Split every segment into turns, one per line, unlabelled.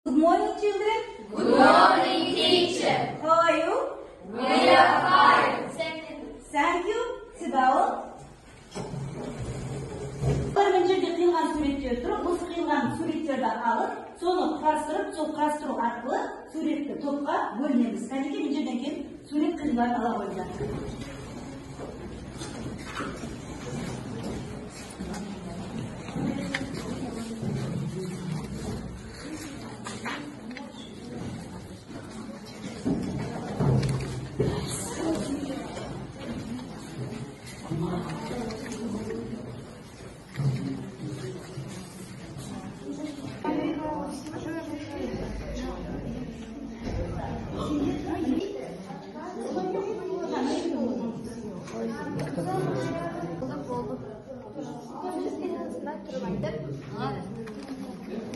Good morning, children.
Good morning, teacher.
How are you?
We are fine.
Thank you. Sit down. Мына жерде қиылған суреттер тұр. Осы қиылған суреттерді алып, соны құрастырып, сол құрастыру арқылы суретті топқа бөлінеміз. Кәнеки, мына жерден келіп сурет қиындыларын ала қойыңдар.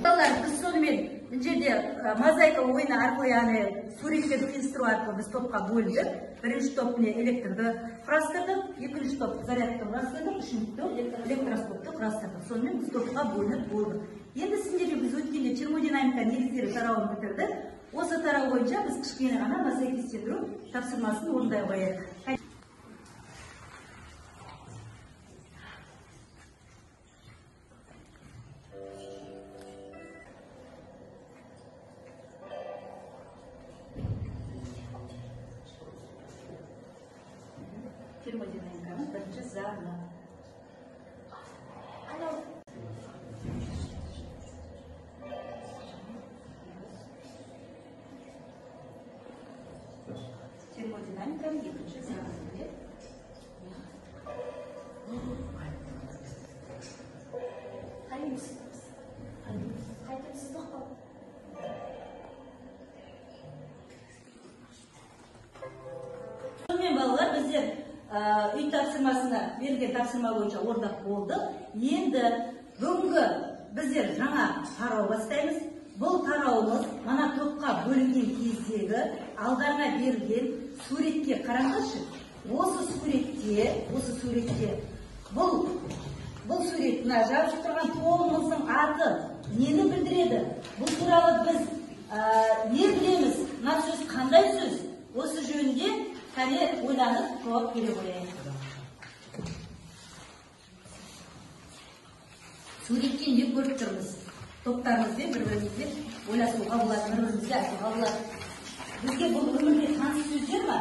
Балалар, біз сонымен мына жерде мозаика ойыны арқылы, яғни суреттерді қиыстыру арқылы біз топқа бөлдік. Бірінші топ міне электрді құрастырдық, екінші топ зарядты құрастырдық, үшінші топ электроскопты құрастырдық. Сонымен біз топқа бөлініп болдық. Енді сендерге біз өткенде термодинамика негіздері тарауын бітірдік. Осы тарау бойынша біз кішкене ғана сәйкестендіру тапсырмасын орындай қояйық. Термодинамиканың бірінші заңы. Термодинамиканың екінші заңы. Сонымен балалар, біздер үй тапсырмасына берілген тапсырма бойынша орындап болдық. Енді бүгінгі біздер жаңа тарау бастаймыз. Бұл тарауымыз мына топқа бөлінген кездегі алдарына берілген суретке қараңызшы. Осы суретте бұл сурет мына жазып тұрған тобымыздың аты нені білдіреді? Бұл туралы біз не білеміз? Мына сөз қандай сөз? Осы жөнінде қане ойланып жауап бере қояйық. Суретте не көріп тұрмыз? Топтарымызбен бір-бірімізбен ойласуға болады, бір-бірімізге айтуға болады. Бізге бұл өмірде таныс сөздер ма?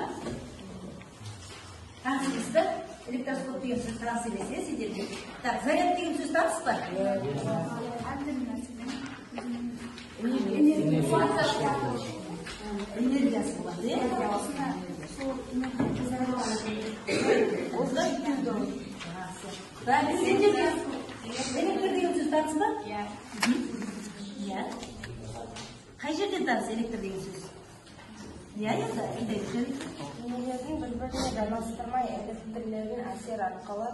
Таныс емес пе? Электроскоп деген сөз таныс емес, иә, сендерге? Так, заряд деген сөз таныс па? Энергиясы болады, иә? Электр деген сөз таныс па? Иә. Қай жерден таныс электр деген сөз? Иә, енді айтайықшы.
Денелердің бір-біріне жанастырмай электрлердің әсері арқылы